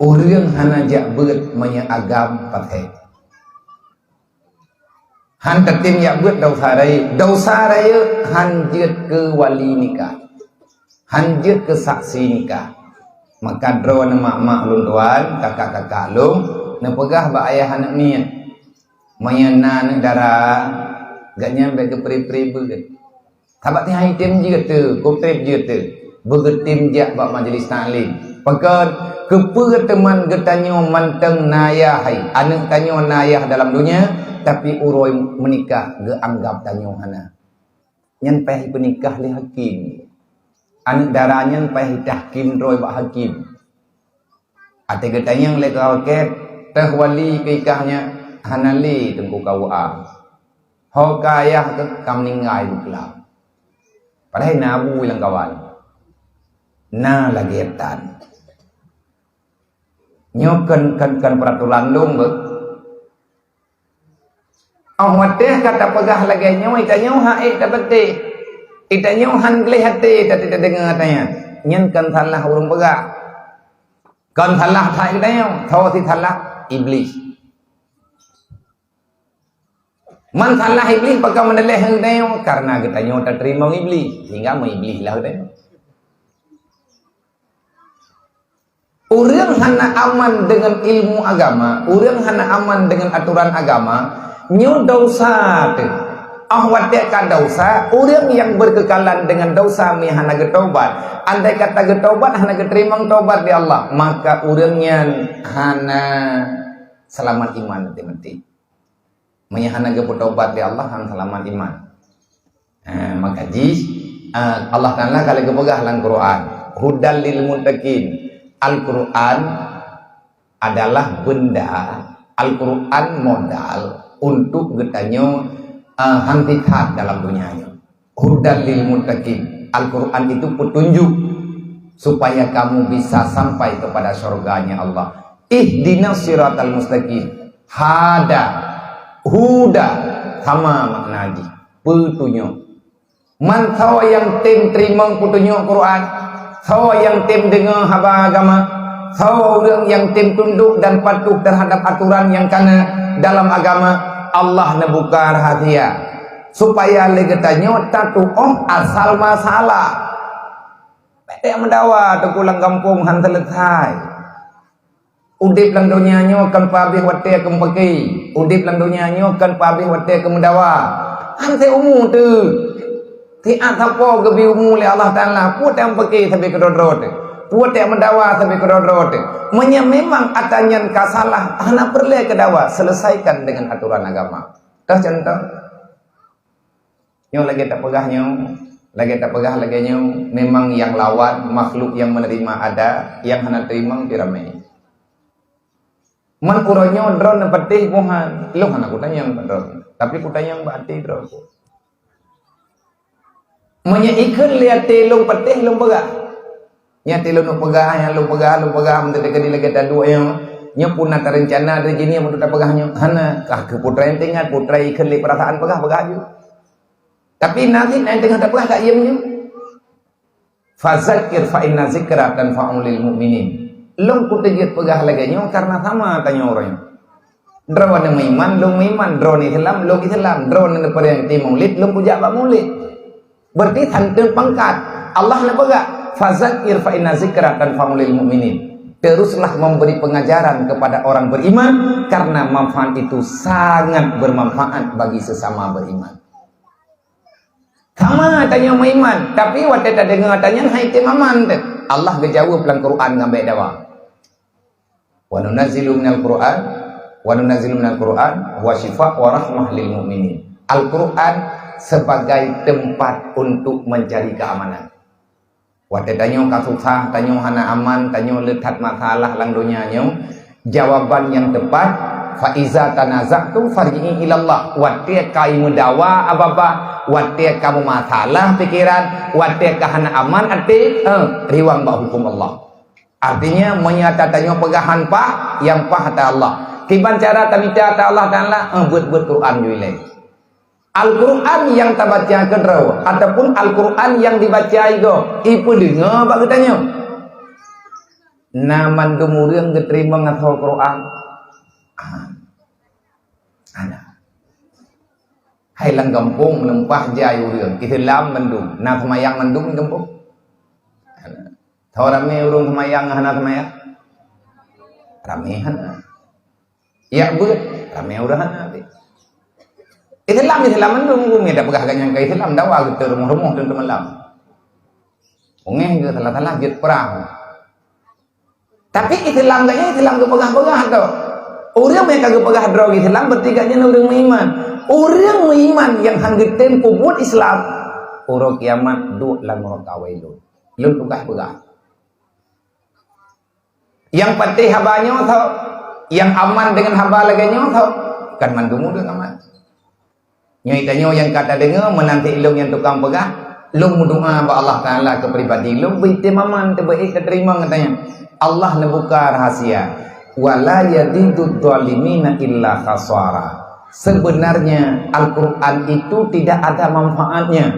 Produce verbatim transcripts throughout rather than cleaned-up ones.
Ureuëng hana jak beuet meunyoe agam pathé. Han tatem jak beuet desya rayeuk. Desya rayeuk han jeuet keu wali nikah. Han jeuet keu saksi nikah. Maka droeneuh mak-mak lôn tuan, kakak-kakak lôn, neupeugah bak ayah aneuëk miet, meunyoe na aneuëk dara, gobnyan bék geupri-pri beuet. Sabab tieb hai tem jeuet teuh, kuteb jeuet teuh, beugeutem jak bak majlis taklim. Pakon, keupeue teuma geutanyoe mantong na yah hai, aneuëk tanyoe na yah dalam donya, tapi uroe meunikah geuanggab tanyoe hana. Nyan payah ipeunikah lé hakim. Aneuëk dara nyan payah itahkim droe bak hakim. Até geutanyong lé kawakét, teuh wali keu nikah nyan, hana lé teungku kawua. Ho ka ayah keuh ka meuninggai buklam. Padahai na abu lam kawan. Na lagée tan. Nyoe kon, kon, kon peuraturan lôn beuh. Oh watée ka tapeugah lagée nyoe, itanyoe han ék tapatéh. Itanyoe han gleh até tadeungoe ata nyan. Nyan kon salah ureuëng peugah. Kon salah that geutanyoe, tho si salah Iblih. Man salah Iblih pakon meudaleh geutanyoe, karena geutanyoe tateurimong Iblih, sehingga meuiblih lah geutanyoe. Ureuëng hana aman deungon ilmu agama, ureuëng hana aman deungon atoran agama, nyoe desya teuh. Ah watée ka desya, ureuëng nyang beukeukalan deungon desya meuhana geutobat, andai kata geutobat hana geuteurimong tobat di Allah, maka ureuëng nyan hana seulamat iman, meuti-meuti. Meunyoe hana geupeutobat lé Allah, han seulamat iman. Eh, maka jih, eh, Allah Taala ka lheueh geupeugah lam Quran, "Hudal lil muttaqin." Al-Quran adalah benda, Al-Quran modal untuk geutanyoe, eh, han sisat dalam donya nyoe. Hudal lil muttaqin. Al-Quran itu petunjuk supaya kamu bisa sampai kepada surganya Allah. Ihdinas siratal mustaqim. Hada, huda, sama makna jih. Petunjuk. Man soe nyang tem teurimong petunjuk Quran, soe nyang tem deungoe haba agama, soe ureuëng nyang tem tundok dan patuh terhadap aturan nyang kana dalam agama, Allah neubuka rahasia. Supaya lé geutanyoe tatuoh asal masalah. Bék meudawa teungku lam gampông han seuleusai. Udeb lam donya nyoe kon peuhabéh watée keu meupaké. Udeb lam donya nyoe kon peuhabéh watée keu meudawa. Han sé umu teuh. Siat sapo geubri umu lé Allah Taala, peue teuh meupaké sabe keudroe-droe teuh. Peue teuh meudawa sabe keudroe-droe teuh. Meunyoe memang ata nyan ka salah, hana peureulée keu dawa, selesaikan dengan aturan agama. Teuh contoh. Nyoe lagée tapeugah nyoe, lagée tapeugah lagée nyoe, memang nyang lawan makhluk nyang menerima ada, nyang hana teurimong pih ramé. Man uroe nyoe droeneuh patéh buhan, lôn hana kutanyong bak droeneuh, tapi kutanyong bak até droeneuh. Meunyoe ikheun lé até lôn patéh lôn peugah. Nyan até lôn peugah, nyan lôn peugah, lôn peugah, meunteuk keudeh lagée taduek nyoe. Nyoe pun na tareuncana dari jinih meunteuk tapeugah nyoe. Hana, kah keu putra nyang teuingat, putra ikheun lé peurasaan peugah, peugah aju. Tapi na cit nyang teungoh tapeugah ka iem nyoe. Fazakir fa inna zikra tanfa'ul lil mu'minin. Lôn kuteujeuet peugah lagée nyoe karena sama tanyoe uroe nyoe. Droeneuh meuiman, lôn meuiman, droeneuh Islam, lôn Islam, droeneuh neupeureuntée mulid, lôn kujak bak mulid. Berarti santeun pangkat. Allah neupeugah, "Fazakir fa inna zikra tanfa'ul lil mu'minin." Teruslah memberi pengajaran kepada orang beriman karena manfaat itu sangat bermanfaat bagi sesama beriman. Sama tanyoe meuiman, tapi watée tadeungoe ata nyan hai tém aman teuh. Allah geujaweueb lam Quran ngon bék dawa. "Wa nunazzilu minal Qur'an, wa nunazzilu minal Qur'an wa syifa wa rahmah lil mu'minin." Al-Quran sebagai tempat untuk mencari keamanan. Watée tanyoe ka susah, tanyoe hana aman, tanyoe le that masalah lam donya nyoe, jawaban nyang tepat, "Fa iza tanaza'tum farji'u ilallah." Watée ka meudawa babah, watée ka meumasalah pikeran, watée ka hana aman até, eh, riwang bak huköm Allah. Artinya, meunyoe ata tanyoe peugah han paih, nyang paih ata Allah. Kiban cara tamita ata Allah Taala, eh, buet-buet Quran ju ilée. Al-Quran nyang tabaca keudroe ataupun Al-Quran nyang dibaca igoe, ipeudeungoe bak geutanyoe. Na mandum ureuëng geuteurimong asoe Quran? Ah. Hana. Hai lam gampông meulimpah jai ureuëng Islam mandum, na seumayang mandum di gampông? Hana. Tho ramé ureuëng seumayang hana seumayang? Ramé hana. Yak beuet, ramé ureuëng hana. Islam, Islam mandum, gumi dak peugah ganyang ke Islam, dawa geuteuk rumoh-rumoh teuntèe malam. Ungeh geuh salah-salah jeuet prang. Tapi Islam geuh nyan Islam geupeugah-peugah tu. Ureuëng nyang ka geupeugah droe Islam berarti geuh nyan ureuëng meuiman. Ureuëng meuiman nyang han geutem peubuet Islam, uroe kiamat duek lam neraka wailun. Lôn tugaih peugah. Nyang patéh haba nyoe tho, nyang aman deungon haba lagée nyoe tho, kan mandum ureuëng aman. Nyoe tanyoe nyang ka tadeungoe meunan ilong nyang tukang peugah, lôn meudoa bak Allah Taala keu pribadi lôn, beuitem aman, teubeuék tateurimong geutanyoe. Allah neubuka rahasia, "Wa la yazidudz dzalimina illa khasara." Sebenarnya Al-Quran itu tidak ada manfaatnya.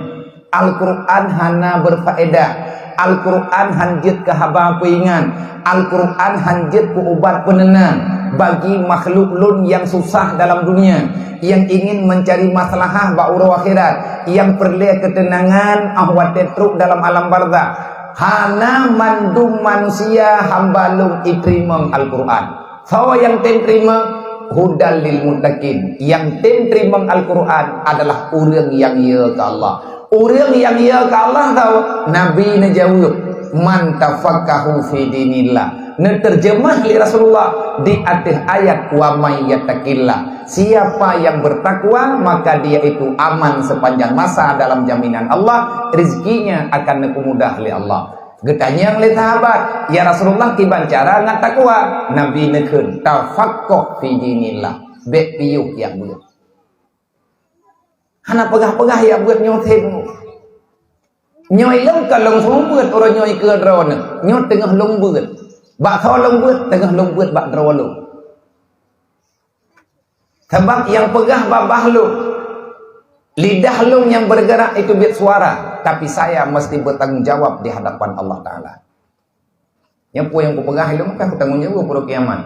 Al-Quran hana berfaedah. Al-Quran han jeuet keu haba peuingat. Al-Quran han jeuet keu ubat peuneunang bagi makhluk lôn nyang susah dalam dunia, nyang ingin mencari maslahah bak uroe akhirat, nyang peureulée keuteunangan óh watée trok dalam alam barzakh. Hana mandum manusia hamba lôn iteurimong Al-Quran. Soe nyang tem teurimong? Hudal lil muttaqin. Nyang tem teurimong Al-Quran adalah ureuëng nyang ye keu Allah. Ureuëng nyang ye keu Allah tho, Nabi neujaweueb, "Man tafaqahu fi dinillah." Neuteurjeumah lé Rasulullah di ateueh ayat, "Wa may yattaqillah." Siapa yang bertakwa, maka dia itu aman sepanjang masa dalam jaminan Allah, rezekinya akan neupeumudah lé Allah. Geutanyong lé sahabat, "Ya Rasulullah, kiban cara ngat takwa?" Nabi neukheun, "Tafaqqah fi dinillah." Bék piôh jak beuet. Hana peugah-peugah jak beuet nyoe them. Nyoe ilong ka lôn seumeubeuet uroe nyoe ikeue droeneuh. Nyoe teungoh lôn beuet. Bak soe lôn beuet? Teungoh lôn beuet bak droe lôn. Sabab nyang peugah babah lôn, lidah lôn nyang bergerak itu buet suara, tapi saya mesti bertanggung jawab di hadapan Allah Taala. Nyan peue nyang kupeugah ilong ka kutanggung jawab uroe kiamat.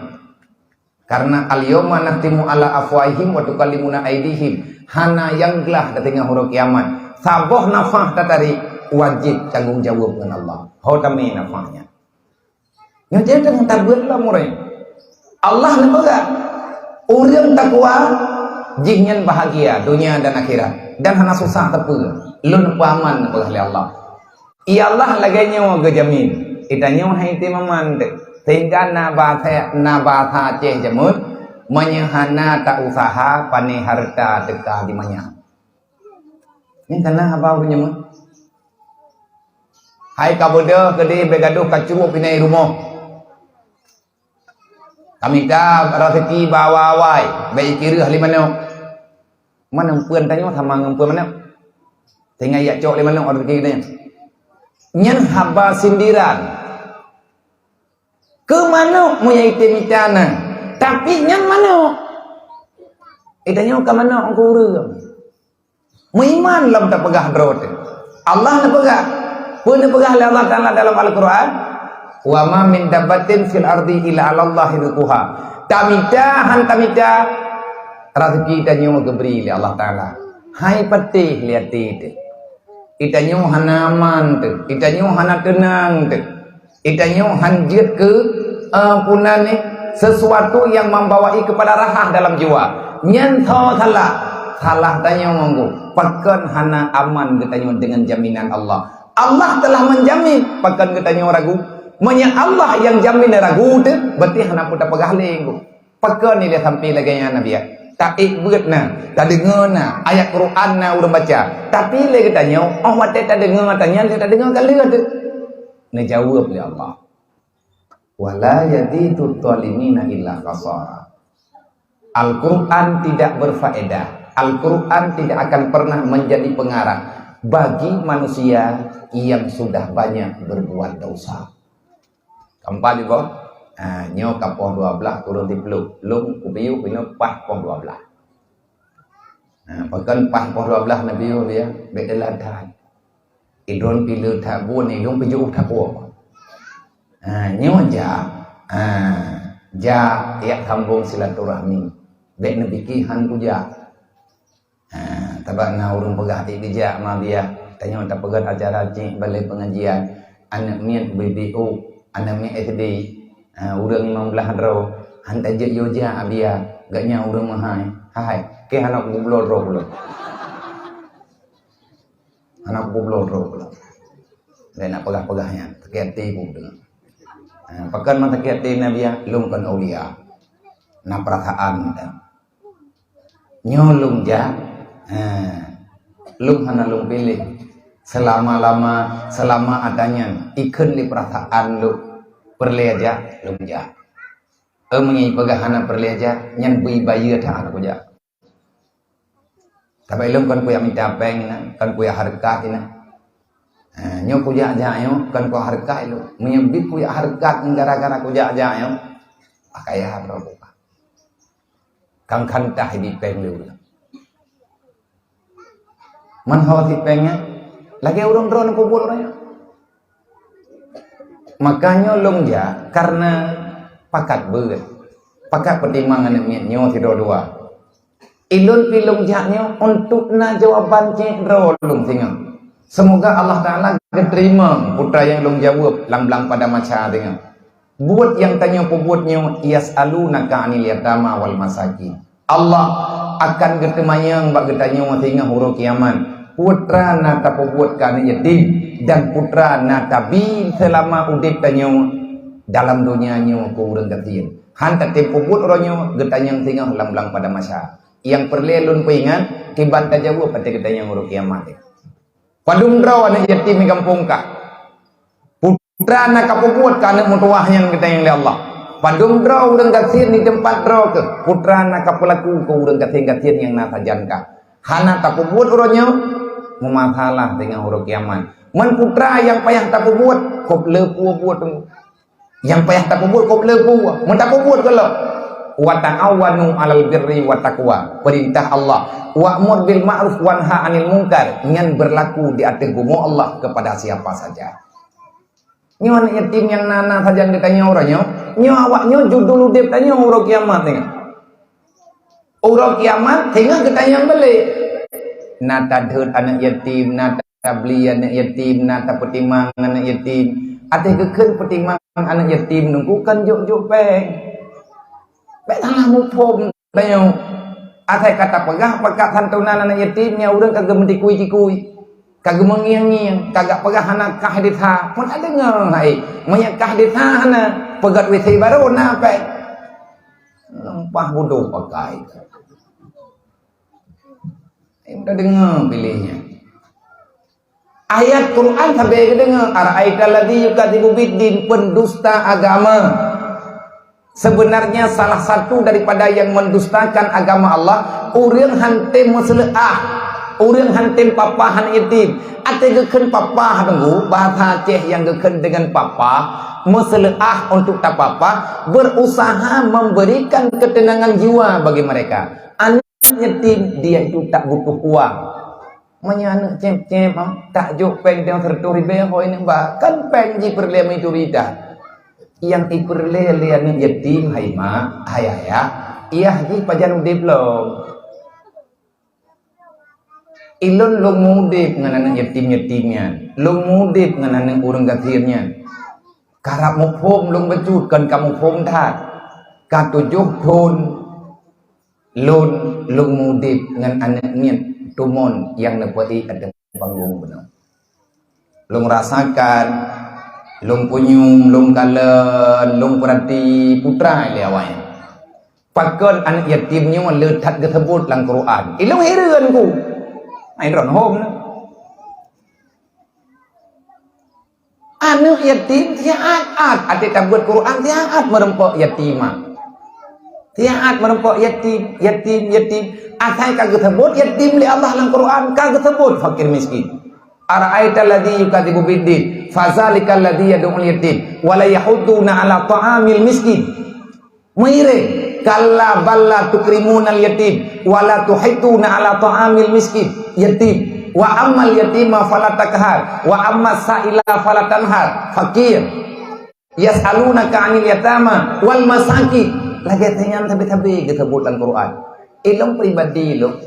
Karena al-yauma nakhtimu ala afwahihim wa tukallimuna aidihim. Hana nyang glah tatinggai uroe kiamat. Saboh nafah tatarék, wajéb tanggung jawab ngon Allah. Ho tamé nafah nyan. Nyoe jadi teungoh tabeuet lom ureuëng. Allah neupeugah, ureuëng takwa jih nyan bahagia donya dan akhirat dan hana susah teupeu. Lôn peuaman neupeugah lé Allah. Ya Allah lagée nyoe geujamin. Geutanyoe hai tem aman teuh. Sehingga na bahasa, na bahasa Aceh jameun, meunyoe hana ta-usaha, pané hareuta teuka dimanyam. Nyan kana haba ureuëng jameun. Hai ka beudôh keudeh bék gadôh ka crueb inan rumoh. Ka mita raseuki bak awai-awai, bék ikireuh lé manok. Meunan peue tanyoe sama ngon peue manok. Tinggai jak cok lé manok raseuki nyan. Nyan haba sindiran. Keu manok meunyo ite mita na. Tapi nyan manok. Itanyoe ka manok ngon ureuëng. Meuiman lom tapeugah droe teuh. Allah neupeugah. Peue neupeugah lé Allah Taala dalam Al-Quran? "Wa ma min dabbatin fil ardi illa 'alallahi rizquha." Tamita han tamita, raseuki tanyoe geubri lé Allah Taala. Hai patéh lé até teuh. Itanyoe hana aman teuh, itanyoe hana teunang teuh. Itanyoe han jeuet keu, eh, peue nan nyoe, sesuatu yang membawai kepada rahah dalam jiwa. Nyan soe salah? Salah tanyoe ngon geuh. Pakon hana aman geutanyoe deungon jaminan Allah? Allah telah menjamin, pakon geutanyoe ragu? Meunyo Allah nyang jamin ragu teuh, berarti hana peue tapeugah lé ngon geuh. Pakon ilée sampai lagée nyan, Nabi, ya? Taék beuet na, tadeungoe na, ayat Quran na ureuëng baca. Tapi lé geutanyoe, óh watée tadeungoe ata nyan, lé tadeungoe ka lheueh teuh. Neujaweueb lé Allah, "Wa la yazidudz dzalimina illa khasara." Al-Quran tidak berfaedah. Al-Quran tidak akan pernah menjadi pengarah bagi manusia yang sudah banyak berbuat dosa. Keempat juga, ha, nyoe ka poh dua belas kurang tiga puluh. Lom kupiôh inoe paih poh dua belas. Ha, pakon paih poh dua belas neupiôh dia, bék teulat that. Idon pih le that buet, idon pih jôh that buet. Ha, nyoe jak, ha, jak yak sambong silaturahmi. Bék neupike han kujak. Ha, tabak na ureuëng peugah, "Ék geujak ma biah, tanyoe tapeugét acara cék balée peungajian, aneuëk miet B B O, aneuëk miet S D, ha, ureuëng limong blaih droe, han tajak yo jak biah, gaknyan ureuëng meuhai." Hai, keu hana kubloe droe pulo. Hana kubloe droe pulo. Lé nak peugah-peugah nyan, sakét até ku deungoe. Ha, pakon ma sakét até na biah, lôn kon aulia. Na peurasaan. Nyoe lôn jak, ha, lôn hana lôn piléh. Seulama-lama, seulama ata nyan, ikheun lé peurasaan lôn peureulée jak, lôn jak. Eh, meunyoe peugah hana peureulée jak, nyan bui bayeue that hana kujak. Tapi lôn kon kujak mita péng na, kon kujak hareukat na. Ha, nyoe kujak jak nyoe, kon kujak hareukat lôn. Meunyoe bit kujak hareukat gara-gara kujak jak nyoe, pakaian droe buka. Kan kantah di péng lé ureuëng. Man ho si péng nyan, lagée ureuëng droe neupeubuet ureuëng nyan. Makanya lôn jak karena pakat beuet. Pakat peutimang aneuëk miet nyoe sidroe dua. Ilôn pi lôn jak nyoe untuk na jawaban cék droe lôn singoh. Semoga Allah Taala geuteurimong putra nyang lôn jaweueb lam blang padang mahsyar singoh. Buet nyang tanyoe peubuet nyoe, "Yas'alunaka 'anil yatama wal masakin." Allah akan geuteumanyong bak geutanyoe singoh uroe kiamat, putra na tapeubuet keu aneuëk yatim dan putra na tabi seulama udeb tanyoe dalam donya nyoe keu ureuëng gasien. Han tatem peubuet uroe nyoe, geutanyong singoh lam blang padang mahsyar. Nyang peureulée lôn peuingat, kiban tajaweueb watée geutanyong uroe kiamat. Padum droe aneuëk yatim di gampông kah? Putra na kapeubuet keu aneuëk meutuwah nyan geutanyong lé Allah. Padum droe ureuëng gasien di teumpat droe keuh? Putra na kapeulaku keu ureuëng gasien-gasien nyang na sajan kah? Hana tapeubuet uroe nyoe, meumasalah teungoh uroe kiamat. Meun putra nyang payah tapeubuet, kop le peue buet teungku. Nyang payah tapeubuet kop le peue, meutapeubuet keu lôn. "Wa ta'awanu 'alal birri wat taqwa." Peurintah Allah, "Wa'mur bil ma'ruf wanha 'anil munkar," nyan beurlaku di ateueh bumoe Allah keupada siapa saja. Nyoe aneuëk yatim nyang na-na sajan geutanyoe uroe nyoe, nyoe awak nyoe judul udeb tanyoe uroe kiamat nyoe. Uroe kiamat singoh geutanyong balek. Na tadheuet aneuëk yatim, na tabli aneuëk yatim, na tapeutimang aneuëk yatim. Até geukheun peutimang aneuëk yatim nungku kan jok-jok péng. Bék salah muphom tanyoe. Asai ka tapeugah pakat santunan aneuëk yatim, nyan ureuëng ka geumeutikui-tikui, ka geumeungieng-ngieng, ka gak peugah hana kah desya. Pun ada ngon hai, meunyo kah desya hana, peugöt W C baru na péng. Leumpah bodoh pakai. Em, tadeungoe piléh nyan. Ayat Quran sabe geudeungoe, "Ara'aital ladzi yukadzibu biddin," pendusta agama. Sebenarnya salah satu daripada yang mendustakan agama Allah, ureuëng han tem meuseuleukah, ureuëng han tem papah aneuëk yatim. Até geukheun papah teungku, bahasa Aceh yang geukheun dengan papah, meuseuleukah untuk tapapah, berusaha memberikan ketenangan jiwa bagi mereka. Aneuëk yatim dia itu tak butuh uang. Meunyo aneuëk cép-cép, ha, tak jok péng teuh seratus ribèe, ho inong ba, kan péng jih peureulée meujurita. Nyang ipeureulée lé aneuëk yatim, hai mak, hai ayah, yah jih pajan udeb lom. Ilôn lôn mudeb ngon aneuëk yatim-yatim nyan, lôn mudeb ngon aneuëk ureuëng gasien nyan. Karab muphom lôn bacut, kon ka muphom that. Ka tujoh thon lôn, lôn mudeb ngon aneuëk miet tumon nyang neupeuék ateueh panggong bunoe. Lôn rasakan, lôn punyueng, lôn kalon, lôn peurati putra lé awaknyan. Pakon aneuëk yatim nyoe le that geuseubut lam Quran. Ilôn hireuen ku. Ai droen hom na. Aneuëk yatim siat-at, até tabeuet Quran siat-at meurumpok yatimah. Siat meurumpok yatim, yatim, yatim. Asai ka geuseubut yatim lé Allah lam Quran, ka geuseubut fakir miskin. "Ara'aital ladzi yukadzibu biddin, fadzalikal ladzi yad'ul yatim, wa la yahudduna 'ala ta'amil miskin." Meuiréng, "Kalla bal la tukrimunal yatim, wa la tuhidduna 'ala ta'amil miskin." Yatim. "Wa ammal yatima fala taqhar, wa ammas sa'ila fala tanhar." Fakir. Yas'alunaka 'anil yatama wal masakin. Lagée nyan sabe-sabe geuseubut lam Quran. Ilong pribadi lom,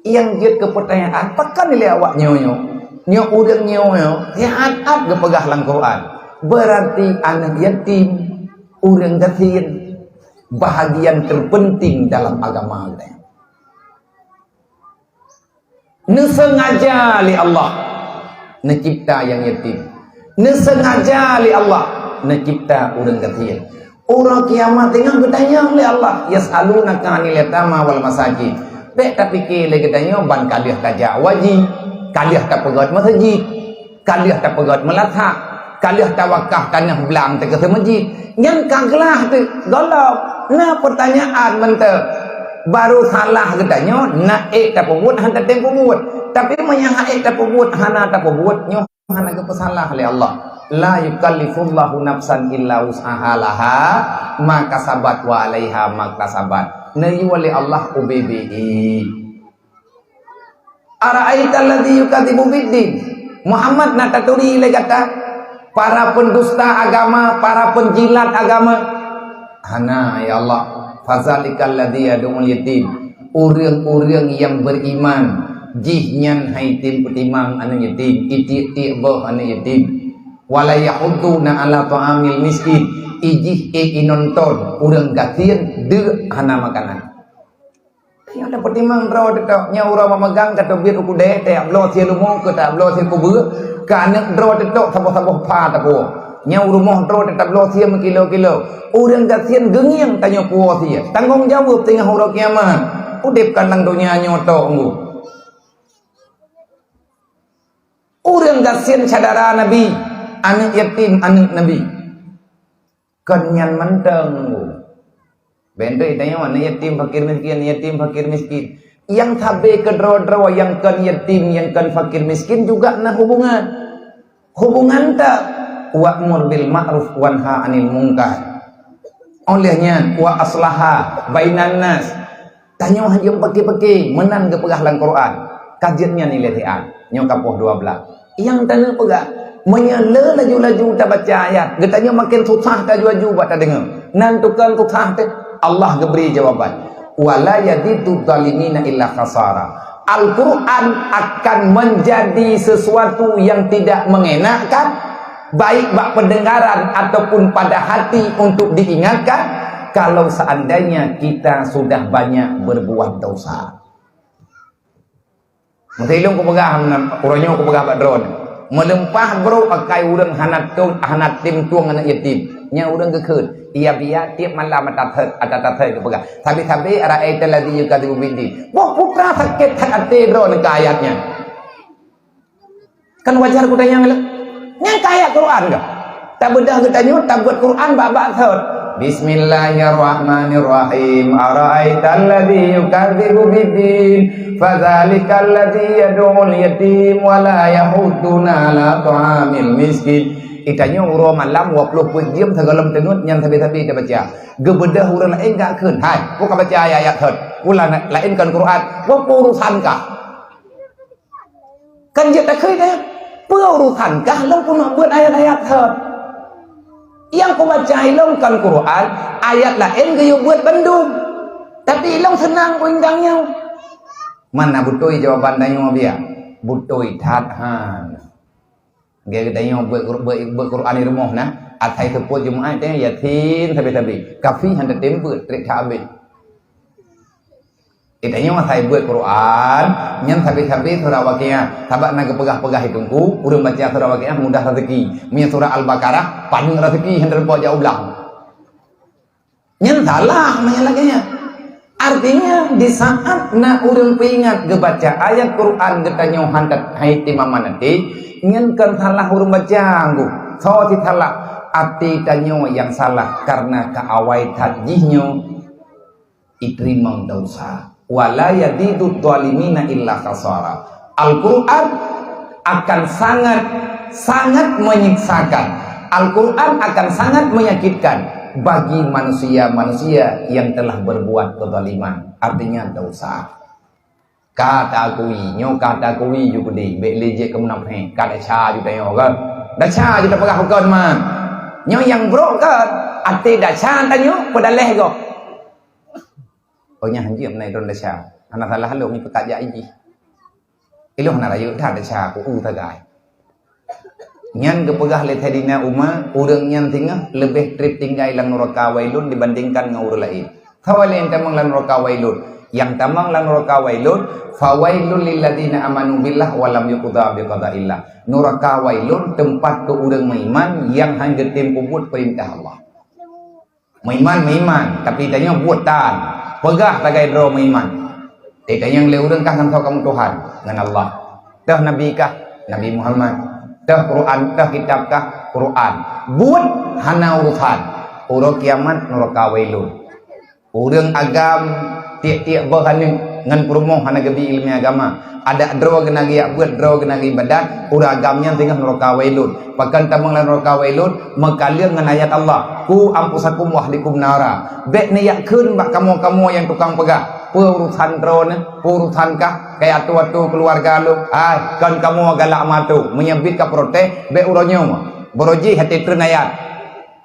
nyang jeuet keu peutanyaan, pakon ilée awak nyoe nyoe? Nyoe ureuëng nyoe nyoe, siat-at geupeugah lam Quran. Berarti aneuk yatim, ureuëng gasien, bahagian terpenting dalam agama geutanyoe. Neusengaja lé Allah neucipta nyang yatim. Neusengaja lé Allah neucipta ureuëng gasien. Uroe kiamat teungoh geutanyong lé Allah, "Yas'alunaka 'anil yatama wal masakin." Bék tapike lé geutanyoe ban ka lheueh tajak haji, ka lheueh tapeugét meuseujid, ka lheueh tapeugét meulasah, ka lheueh tawakaf tanoh blang teuh keu meuseujid. Nyan ka glah teuk, gohlom na peutanyaan mantong. Barô salah geutanyoe na ék tapeubuet hana tatem peubuet. Tapi meunyoe hana ék tapeubuet, hana tapeubuet, nyoe hana geupeusalah lé Allah. "La yukallifullahu nafsan illa wus'aha, laha ma kasabat wa 'alaiha maktasabat." Neuyue lé Allah ubé-bé. "Ara'aital ladzi yukadzibu biddin." Muhammad, na taturi lé gata para pendusta agama, para penjilat agama? Hana, ya Allah. "Fadzalikal ladzi yad'ul yatim." Ureuëng-ureuëng nyang beriman, jih nyan hai tem peutimang aneuk yatim, itiek-tiek boh aneuk yatim. "Wa la yahudduna 'ala ta'amil miskin." Ijih ék inonton ureuëng gasien deuk hana makanan. Nyoe tapeutimang droe teutok, nyoe uroe memegang ka teubiet u keudè, tajak bloe sie leumo keu tajak bloe sie kubeue, keu aneuk droe teutok saboh-saboh pha tapuwoe. Nyoe u rumoh droe teutab bloe sie meukilo-kilo. Ureuëng gasien geungieng tanyoe puwoe sie. Tanggong jaweueb teungoh uroe kiamat. Udeb kan lam donya nyoe tok ngu. Ureuëng gasien syedara Nabi, aneuk yatim aneuk Nabi. Kon nyan mantong. Bék tanyoe aneuk yatim fakir miskin, yatim fakir miskin. Nyang sabe keudroe-droe nyang kon yatim, nyang kon fakir miskin juga na hubungan. Hubungan ta, "Wa'mur bil ma'ruf wanha 'anil munkar." Óh lheueh nyan, "Wa aslaha bainan nas." Tanyoe hanjeuet peuke-peuke meunan geupeugah lam Quran. Ka jeuet nyan ilée siat. Nyoe ka poh dua blaih. Nyang taneuk peugah, meunyoe le laju-laju tabaca ayat, geutanyoe maken susah taju-aju bak tadeungoe. Nan tukang susah teuh, Allah geubri jawaban. "Wa la yazidu zalimina illa khasara." Al-Quran akan menjadi sesuatu yang tidak mengenakkan, baik bak pendengaran ataupun pada hati untuk diingatkan, kalau seandainya kita sudah banyak berbuat dosa. Meusilong kupeugah, uroe nyoe kupeugah bak droeneuh, meuleumpah brok akai ureuëng hana tueng, hana tem tueng aneuk yatim. Nyan ureuëng geukheun, ia biya tiep malam ata that, ata that kupeugah. Sabe-sabe, "Ara'aital ladzi yukadzibu biddin." Boh putra sakét that até droeneuh keu ayat nyan. Kan wajar kutanyong lé. Nyan ka ayat Quran ka. Tabeudah geutanyoe, tabuet Quran bak-bak thot. "Bismillahirrahmanirrahim. Ara'aital ladzi yukadzibu biddin. Fadzalikal ladzi yad'ul yatim wa la yahuddu 'ala ta'amil miskin." Geutanyoe uroe malam dua ploh peuet jeuem sigohlom teungeut nyan sabe-sabe tabaca. Geubeudah ureuëng laén geukheun, "Hai, peue kabaca ayat-ayat thot? Peue laén kon Quran? Peue urusan kah?" Kan jeuet takheun, "Peue urusan kah lôn keuneuk beuet ayat-ayat thot? Nyang kubaca ilôn kon Quran, ayat laén geuyue beuet bandum. Tapi ilôn seunang kuingat nyoe." Mana beutôi jawaban tanyoe biya? Beutôi that han. Geutanyoe beuet, beuet, beuet Quran di rumoh na, asai seupôt Jumat teh Yasin sabe-sabe. Kafi han tatem beuet, trek that abéh. Geutanyoe asai beuet Quran, nyan sabe-sabe surah Waqiah. Sabab na geupeugah-peugah di teungku, ureuëng baca surah Waqiah mudah rezeki. Meunyoe surah Al-Baqarah, paneuk rezeki hana teupok jak u blang. Nyan salah meunyoe lagée nyan. Artinya, di saat na ureuëng peuingat geubaca ayat Quran geutanyoe han tat-, hai timaman até, nyan kon salah ureuëng baca nggu. Soe sisalah? Até tanyoe nyang salah, karena ka awai that jih nyoe. Iteurimong desya. "Wa la yazidu zalimina illa khasara." Al-Quran akan sangat, sangat menyiksakan. Al-Quran akan sangat menyakitkan bagi manusia-manusia yang telah berbuat kezaliman. Artinya dosa. Ka takui, nyoe ka takui ju keudeh, bék lé jeuet keu munafék. Ka desya ju tanyoe kan? Desya ju tapeugah bukan man. Nyoe nyang brok kan, até dasar tanyoe peudaleh gob. Oh, nyan hanjeuet na droe dasar. Hana salah lôn, ni peukat jak iji. Ilôn hana rayeuk that desya ku u sagai. Nyan geupeugah lé Saidina Umar, ureuëng nyan singoh leubeh treb tinggai lam nuraka wailun dibandingkan ngon ureuëng laén. Sawa lé nyang tamong lam nuraka wailun. Nyang tamong lam nuraka wailun, fawailul lilladzina amanu billah wa lam yuqda biqadaillah. Nuraka wailun teumpat keu ureuëng meuiman nyang han geutem peubuet peurintah Allah. Meuiman, meuiman, tapi tanyoe buet tan. Peugah sagai droe meuiman. Teuh tanyong lé ureuëng kah ngon soe kamoe Tuhan, ngon Allah. Teuh Nabi kah, Nabi Muhammad. Teuh Quran, teuh kitab kah, Quran. Buet hana urusan. Uroe kiamat nuraka wailun. Ureuëng agam tiek-tiek boh aneuk ngon peurumoh hana geubi ileumèe agama. Adak droe geunagiak beuet, droe geunagiak ibadat, ureuëng agam nyan singoh nuraka wailun. Pakon tamong lam nuraka wailun, meukaleueng ngon ayat Allah, "Qu anfusakum wa ahlikum nara." Bék neujak kheun bak kamoe-kamoe nyang tukang peugah, "Peue urusan droeneuh, peue urusan kah, kaya atu-atu keuluwarga lôn." Ai, kon kamoe galak meuatu, meunyoe bit ka protes, bék uroe nyoe. Baroe jih até treun ayat.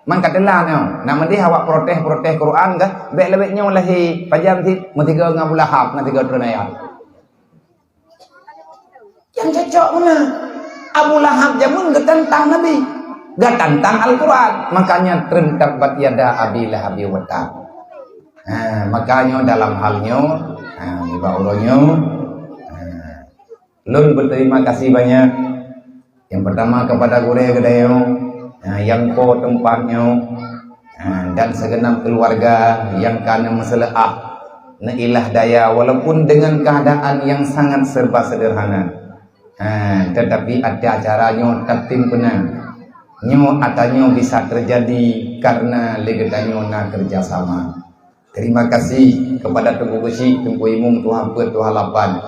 Man ka teulat nyoe, na meudeh awak protes-protes Quran kah? Bék lawét nyoe lahé pajan cit, meusigoe ngon Abu Lahab, meusigoe treun ayat. Nyang cocok meunan. Abu Lahab jameun geutantang Nabi, geutantang Al-Quran, makanya treun tabbat yada Abi Lahab wa tab. Ha, makanya dalam hal nyoe, ha, nibak uroe nyoe, ha, lôn berterima kasih banyak. Yang pertama kepada gurée geutanyoe, ha, nyang po teumpat nyoe, ha, dan segenap keluarga nyang ka neumeuseuleubah, neuilah daya walaupun dengan keadaan yang sangat serba sederhana. Ha, tetapi até acara nyoe tatim peunan. Nyoe ata nyoe bisa terjadi karena lé geutanyoe na kerjasama. Terima kasih kepada Teungku Geuchik, Teungku Imum, Tuha Peuet, Tuha Lapan,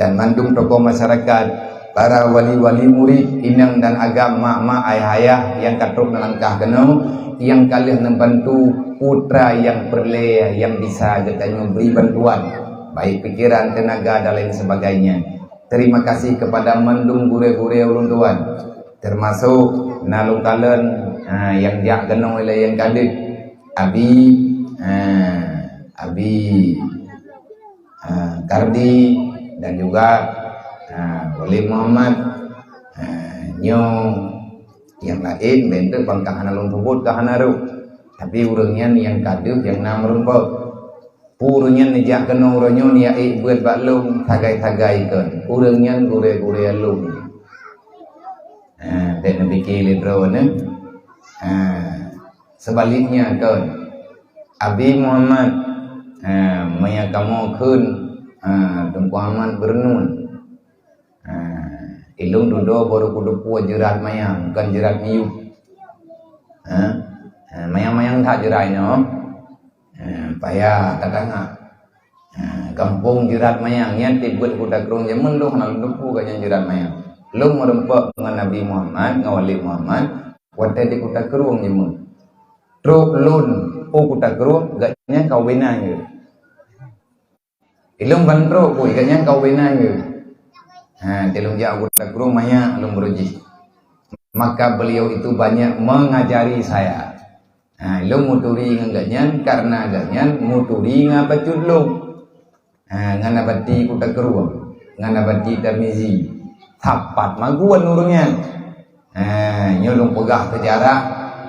dan mandum tokoh masyarakat, para wali-wali murid, inong dan agam, mak-mak, ayah-ayah nyang ka trok neulangkah keunoe, nyang ka lheueh neubantu putra nyang peureulée nyang bisa geutanyoe bri bantuan, baik pikiran, tenaga, dan lain sebagainya. Terima kasih kepada mandum gurée-gurée ulôn tuan, termasuk na lôn kalon, ha, nyang jak keunoe lé nyang ka deuh. Abi, ha, Abi, ha, Kardi, dan juga, ha, Wali Muhammad, ha, nyoe nyang laén, bentuk bangka hana lôn sebut ka hana rôh. Tapi ureuëng nyan nyang ka deuh nyang na meurumpok. Ureuëng nyan neujak keunoe uroe nyoe neujak ék beuet bak lôn, sagai-sagai kon. Ureuëng nyan gurée-gurée lôn. Ha, bék neupike lé droeneuh. Ha, seubaliknya kon. Abi Muhammad, ha, meunyo kamoe kheun, ha, Teungku Ahmad Beureunuen. Ha, ilôn dudoe baru kuteupue jeurat mayang, kon jeurat miyueb. Ha, ha, mayang-mayang that jeurat nyoe. Ha, payah tatangah. Ha, gampông jeurat mayang nyan tibeuet Kuta Krueng jameun lôn hana lôn teupue gobnyan jeurat mayang. Lôn meurumpok ngon Nabi Muhammad, ngon Wali Muhammad, watée di Kuta Krueng jameun. Trok lôn u Kuta Krueng, gobnyan ka u Bina jeuet. Ilôn ban trok pun, gobnyan ka u Bina jeuet. Ha, teuh lôn jak u Kuta Krueng manyak lôn baroe jih. Maka beliau itu banyak mengajari saya. Ha, lôn meuturi ngon gobnyan karena gobnyan meuturi ngon bacut lôn. Ha, ngon Abati Kuta Krueng, ngon Abati Tarmizi. Sapat magun ureuëng nyan. Ha, nyoe lôn peugah seujarah,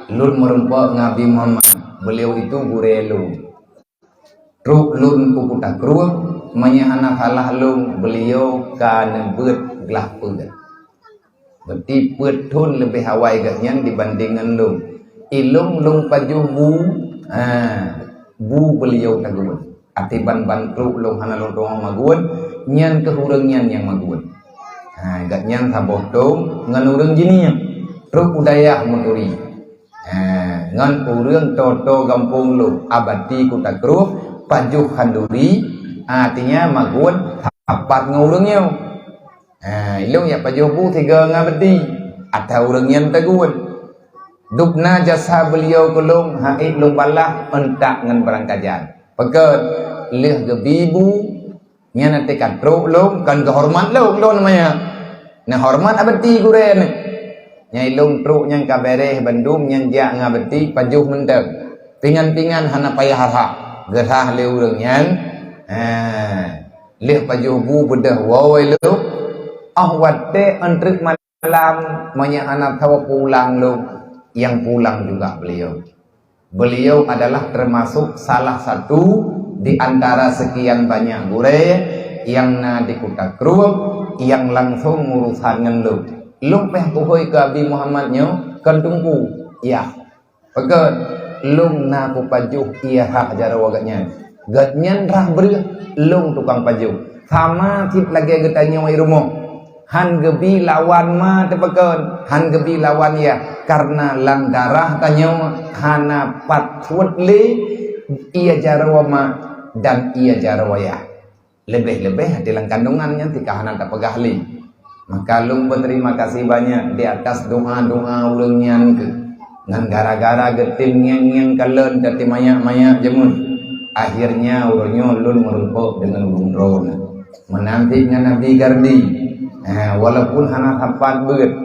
lôn meurumpok ngon Abi Muhammad. Beliau itu gurée lôn. Trok lôn u Kuta Krueng, meunyo hana salah lôn, beliau ka neubeuet glah peuet. Berarti peuet thon leubeh awai gobnyan dibanding ngon lôn. Ilôn lôn pajoh bu, ha, bu beliau taguen. Até ban-ban trok lôn hana lôn teungoh magun, nyan keuh ureuëng nyan nyang magun. Ha, gobnyan saboh thon ngon ureuëng Jinie, trok u dayah meuturi. Ha, ngon ureuëng toe-toe gampông lôn, Abati Kuta Krueng, pajoh khanduri, artinya magun sapat ngon ureuëng nyoe. Ha, ilôn jak pajoh bu sigoe ngon Abati, ata ureuëng nyan taguen. Dubna jasa beliau keu lôn, han ék lôn balah, euntak ngon barangkajan. Pakon, lheueh geubi bu, nyan até ka trok lôn, kon geuhoreumat lôn, lôn namanya. Neuhoreumat Abati gurée nyoe. Nyang ilong trok nyang ka bereh bandum nyang jak ngon beuti pajoh mantong. Pingan-pingan hana payah rhah. Geurhah lé ureuëng nyan, ha, lheueh pajoh bu beudôh woe lom. Oh watée 'an treuk malam, meunyoe hana tho pulang lom, nyang pulang juga beliau. Beliau adalah termasuk salah satu di antara sekian banyak gurée nyang na di Kuta Krueng nyang langsong urusan ngon lôn. Lôn pih kuhôi keu Abi Muhammad nyoe kon teungku, yah. Pakon, lôn na kupajoh ié rhah jaroe gobnyan. Gobnyan rhah breueh, lôn tukang pajoh. Sama cit lagée geutanyoe i rumoh. Han geubi lawan ma teupakon, han geubi lawan yah, kareuna lam darah tanyoe hana pat suet lé ié jaroe ma dan ié jaroe yah. Leubeh-leubeh até lam kandongan nyan tika hana tapeugah lé. Maka lôn beuterima kasih banyak di atas doa-doa ureuëng nyan keuh. Ngon gara-gara geutem ngieng-ngieng kalon teuti manyak-manyak jameun. Akhirnya uroe nyoe lôn meurumpok deungon ureuëng droeneuh. Meunan cit ngon Abi Gardi. Eh, walaupun hana sapat beuet,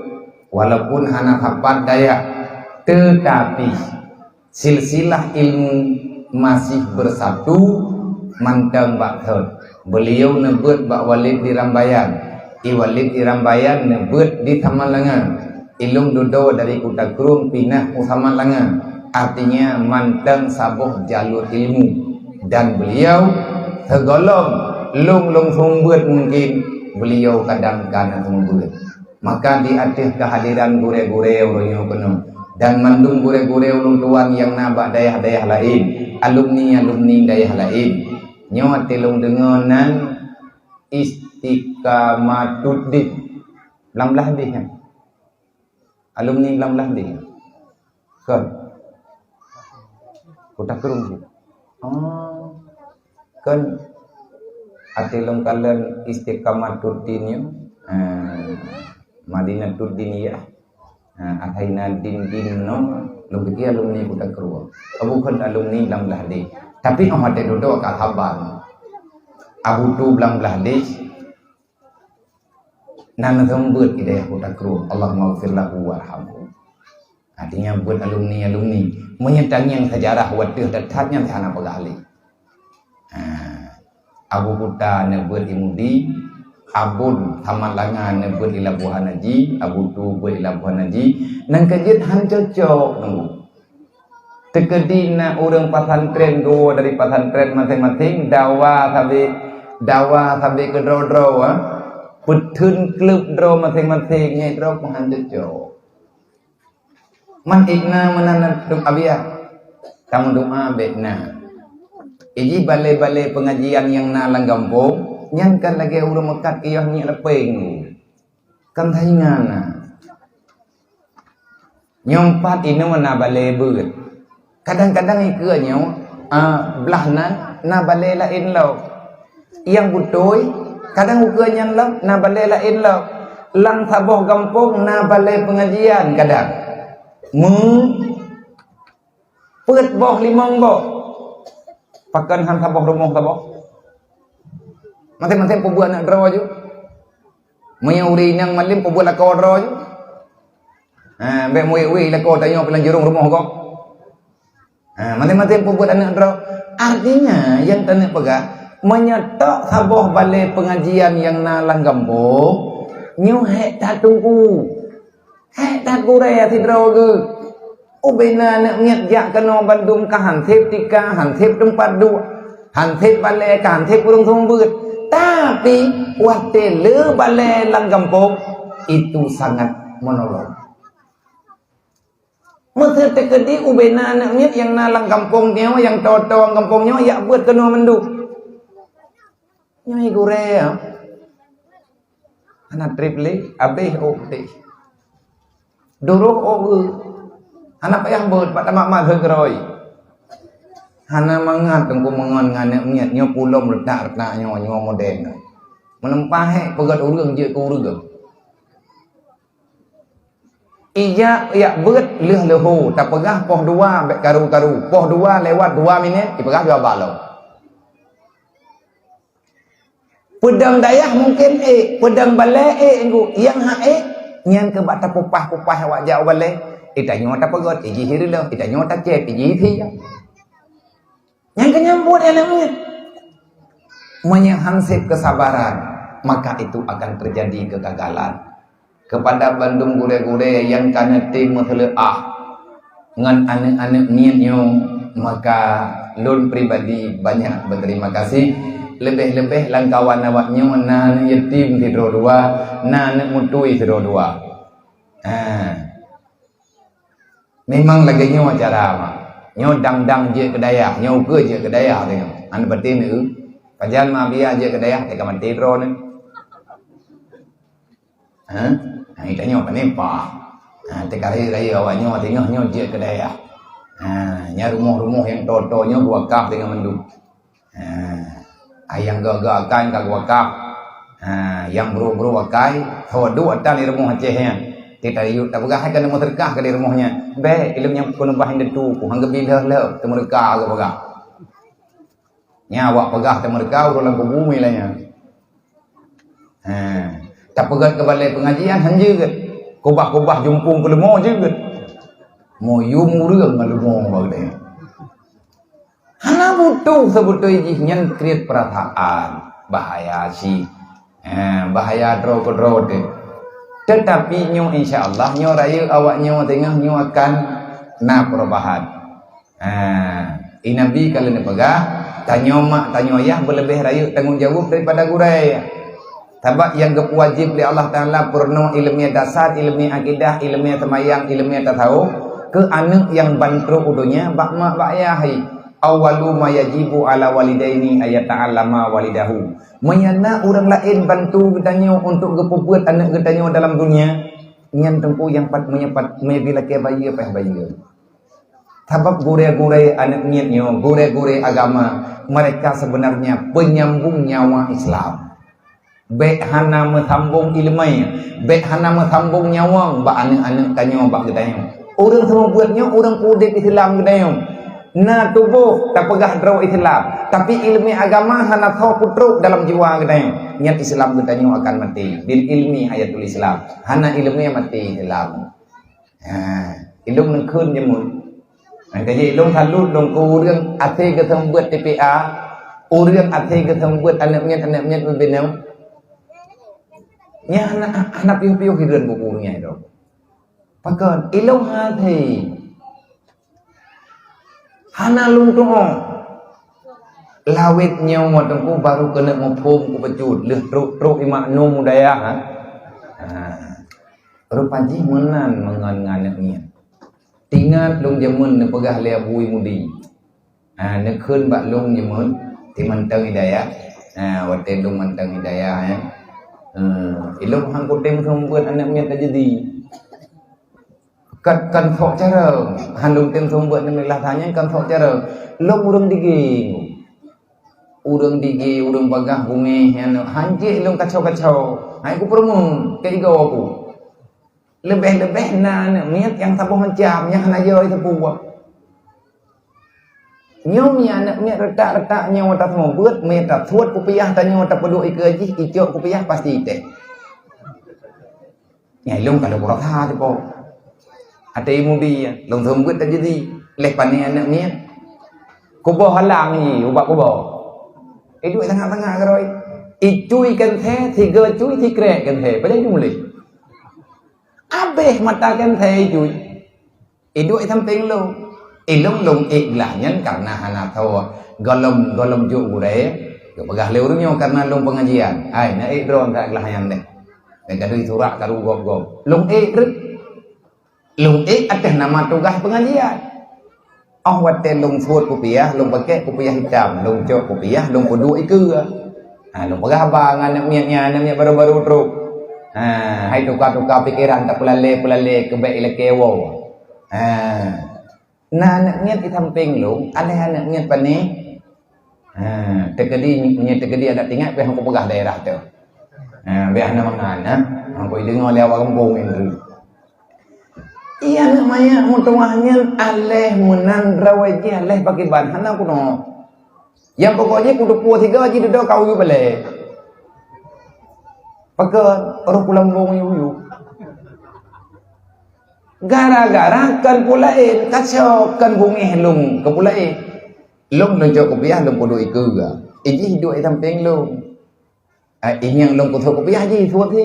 walaupun hana sapat dayah, teutapi silsilah ilmu masih bersatu mantong bak thon. Beliau neubeuet bak Walid di Rambayan, i Walid di Rambayan neubeuet di Taman Langa. Ilong dudoe dari Kuta Krueng pinah u Taman Langa, artinya mantong saboh jalur ilmu. Dan beliau seugolom lôn lôn seumeubeuet mungkin beliau kadang ka na seumeubeuet. Maka di ateueh keuhadiran gurée-gurée uroe nyoe keunoe dan mandum gurée-gurée ulôn tuan nyang na bak dayah-dayah laén, alumni-alumni dayah laén, nyoe até lôn deungoe nan Istiqamatuddin. Lam blah deh nyan. Alumni lam blah deh nyan. Kon. Kuta Krueng cit. Oh. Kon até lôn kalon Istiqamatuddin nyoe. Ah, Madinatuddiniyah. Ah, asai na din-din nyoe, lôn piké alumni Kuta Krueng. Abu kon alumni lam blah deh. Tapi oh até dudoe ka haba. Abu tu lam blah deh. Na neuseumeubeuet i dayah Kuta Krueng, Allahummaghfir lahu warhamhu. Artinya beuet alumni-alumni. Meunyoe tangieng sejarah wateuh that-that nyan hana peugah lé. Ha, Abu Kuta neubeuet i Mudi, Abon Taman Langa neubeuet i Labuhan Haji, Abu Tu beuet i Labuhan Haji, nyan ka jeuet han cocok nunggu. Teukeudi na ureuëng pesantren geuwoe dari pesantren maséng-maséng, dawa sabe, dawa sabe keudroe-droe, ah. Peutheun kleueb droe maséng-maséng, nyan droe peuhan cocok. Man ék na meunan dum abiah. Tameudoa bék na. Iji balée-balée peungajian nyang na lam gampông, nyan kan lagée ureuëng meukat keu yoh nyang leupeng. Kan saingan na. Nyoe pat inoe na balée beuet. Kadang-kadang ikeue nyoe, ah, blah nan na balée laén lom. Nyang beutôi, kadang ukeue nyan lom na balée laén lom. Lam saboh gampông na balée peungajian kadang. Meu Peuet boh, limong boh. Pakon han saboh rumoh saboh. Maséng-maséng peubuet aneuk droe ju. Meunyoe ureuëng inong malem peubuet lakoe droe ju. Ha, bék muwék-wék lakoe tanyoe pilang jurông rumoh gob. Ha, maséng-maséng peubuet aneuk droe. Artinya, nyang taneuk peugah, meunyoe tok saboh balée peungajian nyang na lam gampông, nyoe hék that teungku. Hék that gurée sidroe geuh. Ubena aneuk miet jak keunoe bandum ka han sép tika, han sép teumpat duek, han sép balée, ka han sép ureuëng seumeubeuet. Tapi, watée le balée lam gampông, itu sangat menolong. Meuseuti keudi ubena aneuk miet nyang na lam gampông nyoe, nyang toe-toe gampông nyoe, jak beuet keunoe mandum. Nyoe gurée, ya. Hana treb lé, abéh ôk teh. Duroh ôk geuh. Hana payah beuet, pat tamat mazhab keurôi. Hana mangat teungku meungon ngon aneuk miet, nyoe pulom retak-retak nyoe, nyoe model nyoe. Meuneumpah hék peugét ureuëng jeuet keu ureuëng. Ijak yak beuet lheueh leuho, tapeugah poh dua bék karu-karu, poh dua lewat dua minét, ipeugah dua balok. Peudong dayah mungken ék, peudong balée ék, nyang hak ék, Nyan keuh bak tapupah-pupah awak jak u balée, itanyoe tapeugét, ijih ireuleuh, itanyoe tacép, ijih isi. Nyang keu nyambut aneuk miet. Meunyoe han sép kesabaran, maka itu akan terjadi kegagalan. Kepada bandum gurée-gurée nyang ka neutem meuseuleuah ngon aneuk-aneuk miet nyoe, maka lôn pribadi banyak berterima kasih. Leubeh-leubeh lam kawan awak nyoe na aneuk yatim sidroe dua, na aneuk mutui sidroe dua. Ha. Memang lagée nyoe cara mak. Nyoe dang-dang jeuet keu dayah, nyoe ukeue jeuet keu dayah teuh nyoe. Hana patéh meu. Pajan ma biya jeuet keu dayah, teuka maté droe nyoe. Ha? Ha, tanyoe pane pah. Ha, teuka rayeuk-rayeuk awak nyoe teungoh nyoe jeuet keu dayah. Ha, nya rumoh-rumoh nyang toe-toe nyoe geuwakaf teungoh mandum. Ha, nyang gagah akai ka geuwakaf. Ha, nyang brok-brok akai, tho duek atan di rumoh Aceh nyan. Teuka rayeuk tapeugah hai keuneuk meuseudeukah keu di rumoh nyan. Bék, ileuem nyang keuneuk bah indatu ku, han geubi lheueh-lheueh, teumeureuka geupeugah. Nya awak peugah teumeureuka ureueng lam kubu meuilah nyan. Ha, tapeugét keu balée peungajian han jeuet. Kubah-kubah jumpung keu leumo jeuet. Mo yum ureueng ngon leumo bak geutanyoe. Hana butoh seubeutôi jih nyan kriet peurasaan. Bahaya cit. Ha, bahaya droe keudroe teuh. Teutapi nyoe insya Allah nyoe rayeuk awak nyoe teungoh nyoe akan na peurubahan. Ha, i Nabi ka lheueh neupeugah, tanyoe mak tanyoe yah beuleubeh rayeuk tanggong jaweueb daripada gurée. Sabab nyang geupeuwajéb lé Allah Taala peurunoe ileumé dasar, ileumé akidah, ileumé seumayang, ileumé tasawuf keu aneuk nyang ban trok u donya bak mak bak yah hai. Awwalu ma yajibu ala walidaini ayata'allama walidahu. Meunyoe na ureueng laén bantu geutanyoe untuk geupeubeuet aneuk geutanyoe dalam donya, nyan teungku nyang pat meunyoe pat meunyoe lakée bayeue payah bayeue. Sabab gurée-gurée aneuk miet nyoe, gurée-gurée agama, mereka sebenarnya penyambung nyawa Islam. Bék hana meusambong ileumé, bék hana meusambong nyawöng bak aneuk-aneuk tanyoe bak geutanyoe. Ureueng seumeubeuet nyoe ureueng peuudeb Islam geutanyoe. Na tuboh tapeugah droe Islam, tapi ileumé agama hana soe peutrok dalam jiwa geutanyoe. Nyan Islam geutanyoe akan maté. Bil ilmi hayatul Islam. Hana ileumé maté Islam. Ha, ilôn neukheun jameun. Ha, jadi ilôn salut lôn keu ureueng até geuseumeubeuet T P A, ureueng até geuseumeubeuet aneuk miet, aneuk miet ubé nyoe. Nyan hana, hana piôh-piôh hireuen buku nyan tu. Pakon? Ilôn hase. Hana lôn tu'oh. Lawét nyoe teungku baru keuneuk muphom kupeujeuet lheueh trok-trok i maknum u dayah, ha. Ha. Rupa jih meunan meungon ngon aneuk miet. Tingat lôn jameun neupeugah lé Abu Mudi. Ha, neukheun bak lôn jameun, di mantong i dayah. Ha, watée lôn mantong i dayah, ya. Ha, ilôn han kutem seumeubeuet aneuk miet ka jadi. Kan, kan sok cara, han lôn tem seumeubeuet aneuk miet lah tanyan kan sok cara. Lôn ureueng digeng. Ureueng digeng, ureueng bagah bungéh, nyan, han jeuet lôn kacau-kacau. Hai kupeurumoh, keu igoe ku. Leubeh-leubeh na aneuk miet nyang saboh macam, nyang hana joi teupeue. Nyoe mi aneuk miet reutak-reutak nyoe taseumeubeuet, mi tasuet kupiah tanyoe tapeuduek ikeue jih, icok kupiah pasti iték. Nyan ilôn ka lôn kurasa teupo. Até Mudi, lôn seumeubeuet tajadi leh pané aneuk miet. Kuboh halang jih ubak kuboh. Iduek tangah-tangah keurôi. Icui keunsé, sigoe cui, sikrek keunsé. Pajan jumuleh. Abéh mata keunsé icui. Iduek i sampéng lôn. Ilôn lôn ék glah nyan kareuna hana tho gohlom, gohlom jok gurée, geupeugah lé ureueng nyoe kareuna lôn peungajian. Hai, na ék droe that glah nyan deh. Dan gadui surak karu gob-gob. Lôn ék treuk. Lôn ék ateueh nama tugaih peungajian. Óh watée lôn suet kupiah, lôn pakèk kupiah itam, lôn cok kupiah, lôn peuduek ikeue. Ha, lôn peugah haba ngon aneuk miet nyan, aneuk miet baru-baru trok. Ha, hai tuka-tuka pikeran tapeulalé-peulalé keu bék ilakée woe. Ha. Na aneuk miet di sampéng lôn, aléh aneuk miet pané. Ha, teukeudi, meunyoe teukeudi adat ingat, pih hana kupeugah daerah teuh. Ha, biar hana mangan, ha. Hana kudeungoe lé awak gampông nyan. Iya, aneuk manyak meutuwah nyan aléh meunan droe jih, aléh pakriban, hana kunoe. Nyang pokok jih kuteupue sigoe jih dudoe ka u yup balée. Pakon roh kulambong yup-yup. Gara-gara kon peue laén, kacok kon beungéh lôn kon peue laén. Lôn, lôn cok kupiah lôn peuduek ikeue ga. Ijih duek i sampéng lôn. Ah, ingieng lôn kusok kupiah jisuet hi.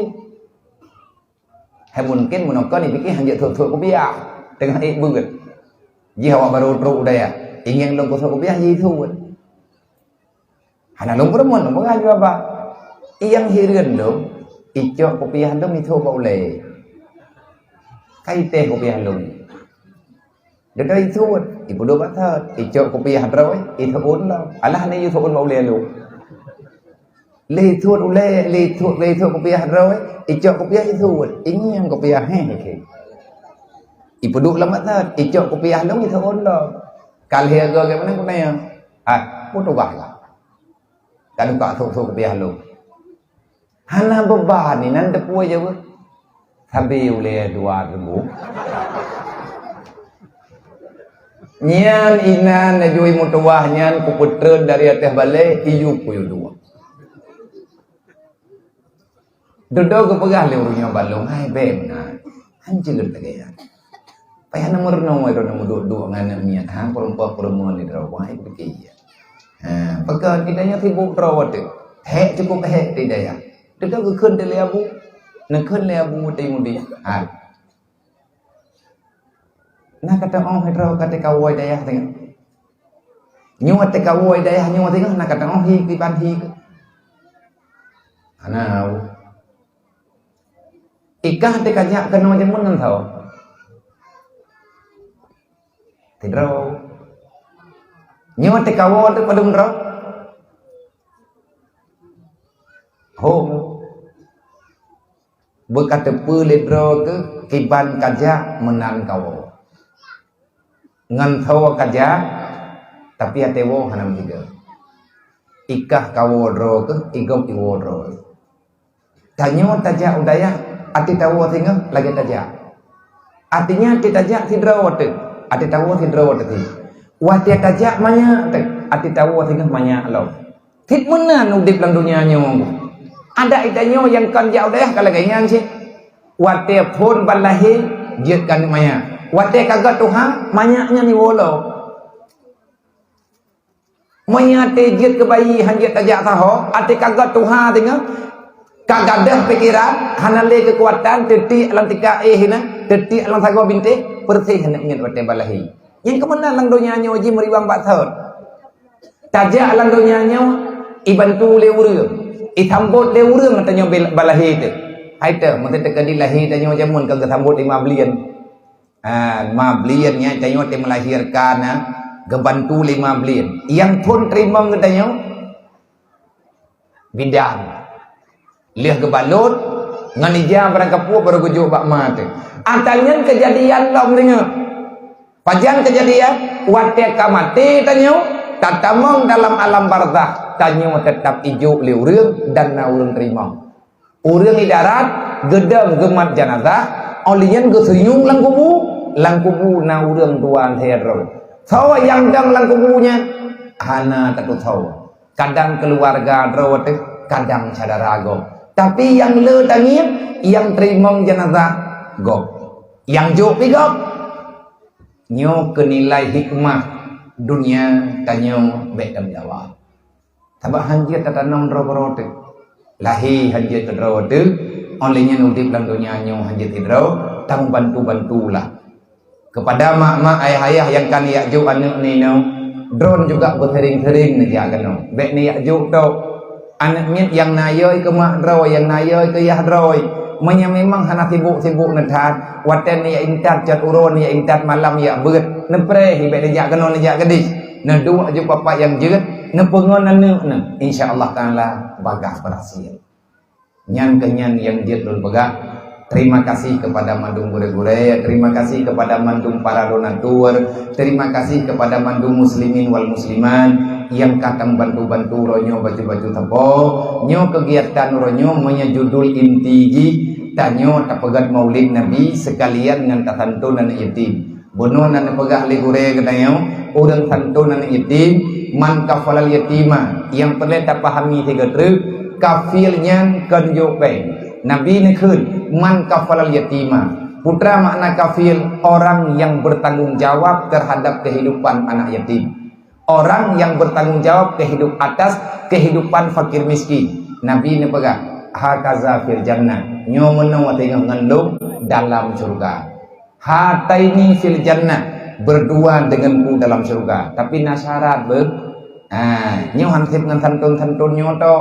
Hai mungken meunoe kon ipike hanjeuet sot-sot kupiah teungoh ék beuet. Jih awak barô trok u dayah. Ingieng lôn kusok kupiah jisuet. Hana lôn peurumoh lôn peugah jaweueb. Nyang hireuen lôn, icok kupiah lôn isok bak ulèe. Ka itéh kupiah lôn. Dudoe isuet, ipeuduek bak thot, icok kupiah droe, isuet lom. Alah ni isuet bak ulèe lôn. Lé isuet ulèe, lé isuet, lé isuet kupiah droe, icok kupiah isuet. Ingieng kupiah, heh, heh. Ipeuduek lam bak thot, icok kupiah lôn isuet lom. Ka lhèe go geuh meunan keunan. Ah, peue tugaih lah. Ka duka sok-sok kupiah lôn. Hana beuban inan teupue jaweueb. Sabe ulèe dua ribu. Nyan inan laju imeutuwah nyan kupeutreun dari ateueh balèe, iyup kuyue dua. Dudoe geupeugah lé ureueng nyoe bak lôn, "Hai bèe meunan, hanjeuet lagèe nyan." Payah na meurunoe droeneuh meuduek-duek ngon aneuk miet, ha, peurempuan-peurempuan di droe, wahai peupiké. Ha, pakon geutanyoe sibok droe teuh. Hék cukup hék di dayah. Teuka geukheun teuh lé abu. Neukheun lé abu teuh mudi. Ha. Na ka teu'oh droe ka teuka woe dayah teungoh. Nyoe teuka woe dayah nyoe teungoh na ka teu'oh hi kiban hi. Hana. Ikah teuka jak keunoe jameun ngon soe? Sidroe. Nyoe teuka woe teuh padum droe? Hom. Beuka teupeu lé droe keuh kiban ka jak meunan ka woe. Ngon soe ka jak, tapi até woe hana meusigoe. Ikah ka woe droe keuh, igob iwoe droe. Tanyoe tajak u dayah, até tawoe singoh lagèe tajak. Artinya até tajak sidroe teuh, até tawoe sidroe teuh. Watèe tajak manyak teuh, até tawoe singoh manyak lom. Cit meunan udép lam donya nyoe. Adak geutanyoe nyang kon jak u dayah ka lagèe nyan cit. Watèe phôn ban lahé, jeuet keu aneuk manyak. Watèe ka gèt tuha, manyak nyan iwoe lom. Meunyoe até jeuet keu bayi hanjeuet tajak sahoe, até ka gèt tuha teungoh, ka gadôh pikeran, hana lé keukuatan, teutiek lam tika éh nyan, teutiek lam sagoe bintéh, peureséh aneuk miet watèe ban lahé. Nyang keu meunan lam donya nyoe jih meuriwang bak thon. Tajak lam donya nyoe, ibantu lé ureueng, isambot lé ureueng tanyoe bel-, ban lahé teuh. Hai teuh, meuseuti teuka di lahé tanyoe jameun ka geusambot lima blieng. Ha, lima blieng nyan tanyoe teuh melahirkan, ha, geubantu lé lima blieng. Nyang phôn teurimong geutanyoe, bidan. Lheueh geubalot ngon ija barang kapeue baru geujok bak ma teuh. Ata nyan keujadian lom deungoe. Pajan keujadian, watèe ka maté tanyoe, tatamong dalam alam barzakh, tanyoe teutap ijok lé ureueng dan na ureueng teurimong. Ureueng di darat geudong geumat janazah, óh lheueh nyan geusunyueng lam kubu, lam kubu na ureueng dua lhèe droe. Soe nyang dong lam kubu nyan? Hana tatusoe. Kadang keuluwarga droe teuh, kadang syedara gob. Tapi nyang le tangieng, nyang teurimong janazah gob. Nyang jok pih gob. Nyoe keu nilai hikmah donya tanyoe bèk tameujawa. Sabab hanjeuet tatanom droe keudroe teuh. Lahé hanjeuet keudroe teuh, óh lheueh nyan udép lam donya nyoe hanjeuet keudroe, tamubantu-bantulah. Keupada mak-mak, ayah-ayah nyang ka neujak jok aneuk nyoe, droen juga beuseuring-seuring neujak keunoe. Bèk neujak jok tok. Aneuk miet nyang neuyue keu mak droe, nyang neuyue keu yah droe. Meunyoe memang hana sibok-sibok neuthat, watèe neujak intat cot uroe, neujak intat malam jak beuet, neupreh bèk neujak keunoe, neujak keudeh. Neuduek ju papat nyang jeuet, neupeungon aneuk neuh. Insya Allah Taala bagaih beurhasil. Nyan keuh nyan nyang jeuet lôn peugah. Terima kasih kepada mandum gurèe-gurèe, terima kasih kepada mandum para donatur, terima kasih kepada mandum muslimin wal muslimat nyang ka tameubantu-bantu uroe nyoe bacut-bacut sapo. Nyoe kegiatan uroe nyoe meunyoe judul inti jih, tanyoe tapeugèt Maulid Nabi sekalian ngon tasantun aneuk yatim. Bunoe na neupeugah lé gurèe geutanyoe, ureueng santun aneuk yatim, man kafalal yatima, nyang peureulèe tapahami sigoe treuk, kafil nyan kon jok péng. Nabi neukheun, man kafalal yatima, Putra makna kafil, orang yang bertanggung jawab terhadap kehidupan anak yatim. Orang yang bertanggung jawab kehidup atas kehidupan fakir miskin. Nabi neupeugah, "Hakaza fil jannah." Nyoe meunoe teungoh ngon lôn dalam syurga. "Hataini fil jannah." Berdua denganku dalam syurga. Tapi na syarat, beuh. Ha, nyoe han sép ngon santun-santun nyoe to.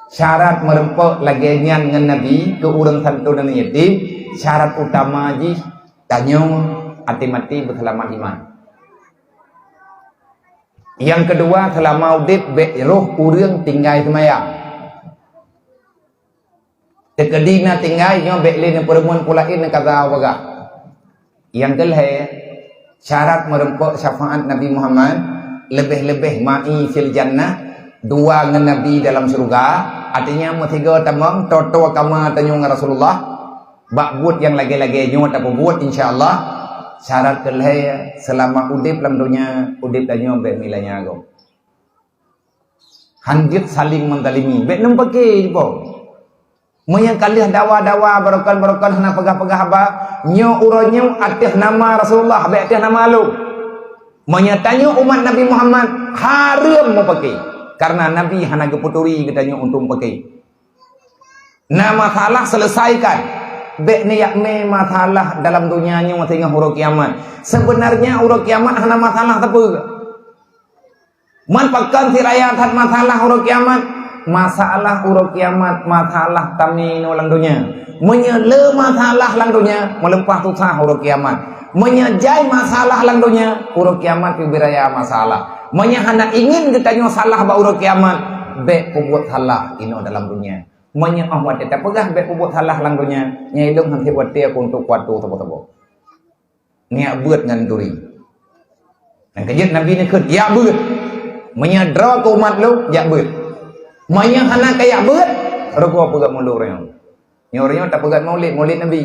Syarat meureumpok lagée nyan ngon Nabi keu ureuëng santun dan yatim, syarat utama jih tanyoe até maté beuseulamat iman. Nyang keudua, seulama udeb bék roh ureuëng tinggai seumayang. Teukeudi na tinggai nyoe bék lé neupeureumeun peue laén neukaza bagah. Nyang keulhée, syarat meureumpok syafaat Nabi Muhammad, leubeh-leubeh ma'i fil jannah, dua ngon Nabi dalam syeuruga, artinya meusigoe tamong, toe-toe kama tanyoe ngon Rasulullah, bak buet nyang lagée-lagée nyoe tapeubuet, insya Allah, syarat keulhée seulama udeb lam donya, udeb tanyoe bék meulanya gob. Han jeuet saling menzalimi, bék neumpake jipo. Meunyoe ka lheueh dawa-dawa, barokon-barokon hana peugah-peugah haba, nyoe uroe nyoe ateueh nama Rasulullah, bék ateueh nama lôn. Meunyoe tanyoe umat Nabi Muhammad, hareuem meupake, karena Nabi hana geupeuturi geutanyoe untuk meupake. Na masalah, selesaikan. Bék neujak mé masalah dalam donya nyoe singoh uroe kiamat. Sebenarnya uroe kiamat hana masalah sapeue. Man pakon siraya that masalah uroe kiamat? Masalah uroe kiamat, masalah tamé inoe lam donya. Meunyoe le masalah lam donya, meuleupah susah uroe kiamat. Meunyoe jai masalah lam donya, uroe kiamat pih beuraya masalah. Meunyoe hana ingin geutanyoe salah bak uroe kiamat, bék peubuet salah inoe dalam donya. Meunyoe óh watée tapeugah bék peubuet salah lam donya, nyai lôn han sép watée aku untuk kuatu saboh-saboh. Neujak beuet ngon turi. Nyang keujeuet Nabi neukheun, "Jak beuet." Meunyoe droe keu umat lôn, jak beuet. Meunyoe hana kajak beuet, rugoe peugét mulod ureuëng nyoe. Nyoe ureuëng nyoe tapeugét maulid, maulid Nabi.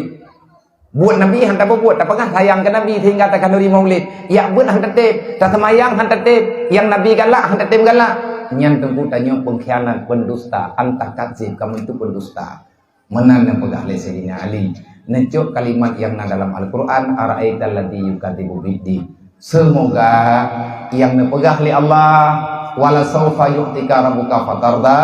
Buet Nabi han tapeubuet, tapeugah sayang keu Nabi sehingga takhanduri maulid. Jak beuet han tatém, taseumayang han tatém, nyang Nabi galak han tatém galak. Nyan teungku tanyoe pengkhianat, pendusta, anta kadzib, kamu itu pendusta. Meunan neupeugah lé Saidina Ali, neucok kalimat nyang na dalam Al-Quran, "Ara'aital ladzi yukadzibu biddin." Seumoga nyang neupeugah lé Allah, "Wala saufa yu'tika rabbuka fatarda,"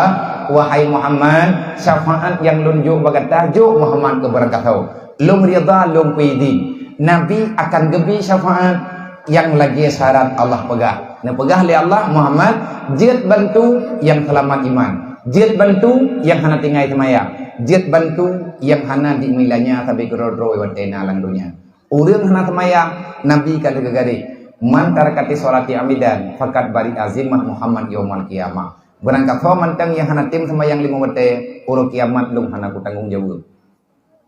wahai Muhammad, syafaat nyang lôn jok bak gata, jok Muhammad keu beurangkasoe. Lôn ridha, lôn peuidin. Nabi akan geubri syafaat nyang lagée syarat Allah peugah. Neupeugah lé Allah, "Muhammad, jeuet bantu nyang seulamat iman. Jeuet bantu nyang hana tinggai seumayang. Jeuet bantu nyang hana dimilanya sabe keudroe-droe watée na lam donya." Ureuëng hana seumayang, Nabi ka lheueh geugaréh, "Man taraka sholati amidan, faqad bari'a zimmah Muhammad yaumal qiyamah." Beurangkasoe mantong nyang hana tém seumayang limong watée, uroe kiamat lôn hana kutanggong jaweueb.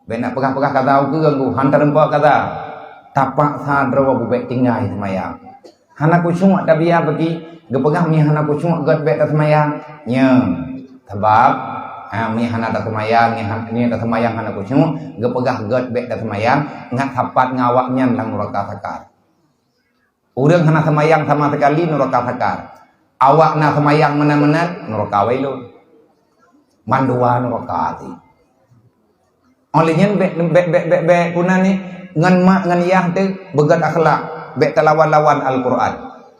Bék na peugah-peugah kaza ukeue geuh, han tareumpok kaza. Tapaksa droe bubek tinggai seumayang. Hana khusyuk tabiya bagi, geupeugah mi hana khusyuk gét bék taseumayang. Nyo, sabab, ha, mi hana taseumayang, mi han-, mi taseumayang hana khusyuk, geupeugah gét bék taseumayang, ngat sapat ngon awak nyan lam nuraka sakar. Ureuëng hana seumayang sama sekali, nuraka sakar. Awak na seumayang meunan-meunan, nuraka wailun. Mandua nuraka ti. Óh lheueh nyan bék, bék, bék, bék, bék puna ni, ngon mak ngon yah teuh beugét akhlak, bék talawan-lawan Al-Quran.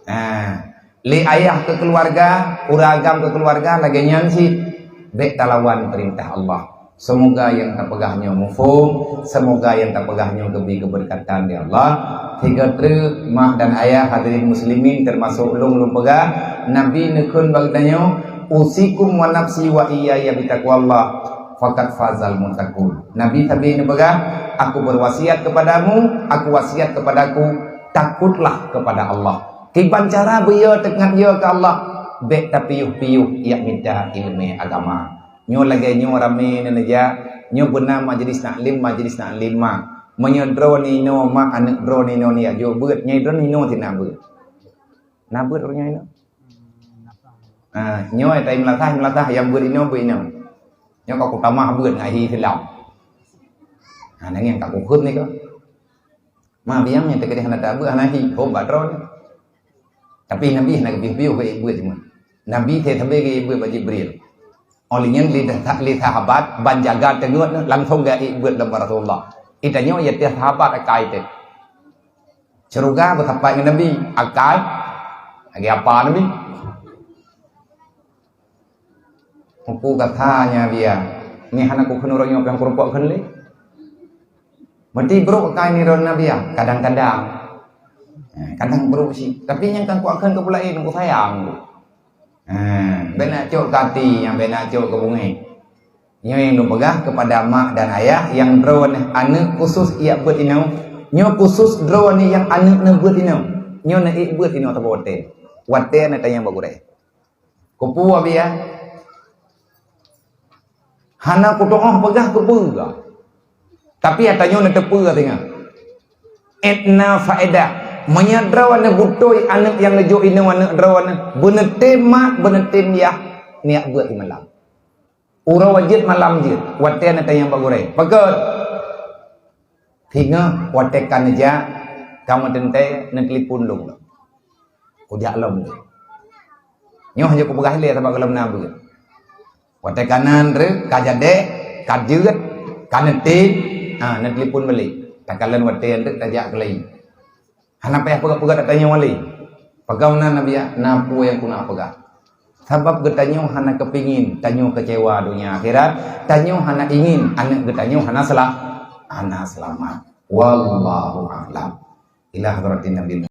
Nah, lé ayah keu keuluwarga, ureuëng agam keu keuluwarga lagée nyan cit, bék talawan peurintah Allah. Seumoga nyang tapeugah nyoe muphom, seumoga nyang tapeugah nyoe geubri keubeureukat dari Allah. Sigoe treuk mak dan ayah, hadirin muslimin, teumasok ulôn, ulôn peugah, Nabi neukheun bak geutanyoe, "Usikum wa nafsi wa iyaya bitaqwallah, faqad fazal muttaqun." Nabi sabe neupeugah, "Aku berwasiat kepadamu, aku wasiat kepadaku, takutlah kepada Allah." Kiban cara beuyo teuingat yo keu Allah, bék tapiôh-piôh jak mita iéleumé agama. Nyoe lagée nyoe ramé neuneujak, nyoe beuna majlis taklim, majlis taklim mak. Meunyoe droe ninoe mak, aneuëk droe ninoe neujak jok beuet, nyoe droe ninoe sit na beuet. Na beuet ureuëng nyoe inoe? Ha, nyoe tai meulasah, meulasah nyang beuet inoe, beuet inoe. Nyoe ka kutamah beuet ngon hi silam. Ha, nangeng ka kukheun niko. Ma biang nyang teukeudeh hana tabeuet hana hi, hom bak droe. Tapi Nabi hana geupiôh-piôh geuék beuet cuma. Nabi teuh sabe geuék beuet bak Jibril. Óh lheueh nyan lé, lé sahabat ban jaga teungeut langsong geuék beuet lom bak Rasulullah. Itanyoe ya tiap sahabat akai teuh. Syeuruga beusapat ngon Nabi, akai lagèe apa Nabi. Uku kata nya biya, ni hana ku kheun ureueng nyoe pih kurumpok kheun lé. Berarti brok akai ni ron Nabi ya, kadang-kadang. Eh, kadang brok sih. Tapi nyang kan ku akan ke pula ini, ku sayang. Eh, bena cok kati yang bena cok ke bungai. Nyoe nyang lôn peugah kepada mak dan ayah nyang droeneuh aneuk khusus iyak beuet inoe. Nyoe khusus droeneuh nyang aneuk neuh beuet inoe. Nyoe neuék beuet inoe saboh watèe. Watèe na tanyong bak gurèe. Kupu abi ya. Hana kutoh peugah kupeugah. Tapi ata nyoe neuteupeue singoh. Etna faedah. Meunyoe droeneuh beutôi aneuk nyang neujok inoe aneuk droeneuh, beuneutem mak, beuneutem yah, niyak beuet di malam. Uroe jeuet malam jeuet, watèe na tanyong bak gurèe. Pakon? Singoh watèe ka neujak, ka meuteuntèe neutelepon lôn. Kujak lom. Nyoe hana kupeugah lé sabab gohlom na beuet. Watèe ka na treuk, ka jadèh, ka jeuet, ka neutem, ha, neutelepon balik. Takalon watèe treuk tajak keulai. Hana payah peugah-peugah, tatanyong lé. Peugah meunan Nabi, na peue nyang keuneuk peugah. Sabab geutanyoe hana keupingin tanyoe keucewa donya akhirat, tanyoe hana ingin aneuk geutanyoe hana sela-, hana seulamat. Wallahu a'lam. Ila hadratin Nabi.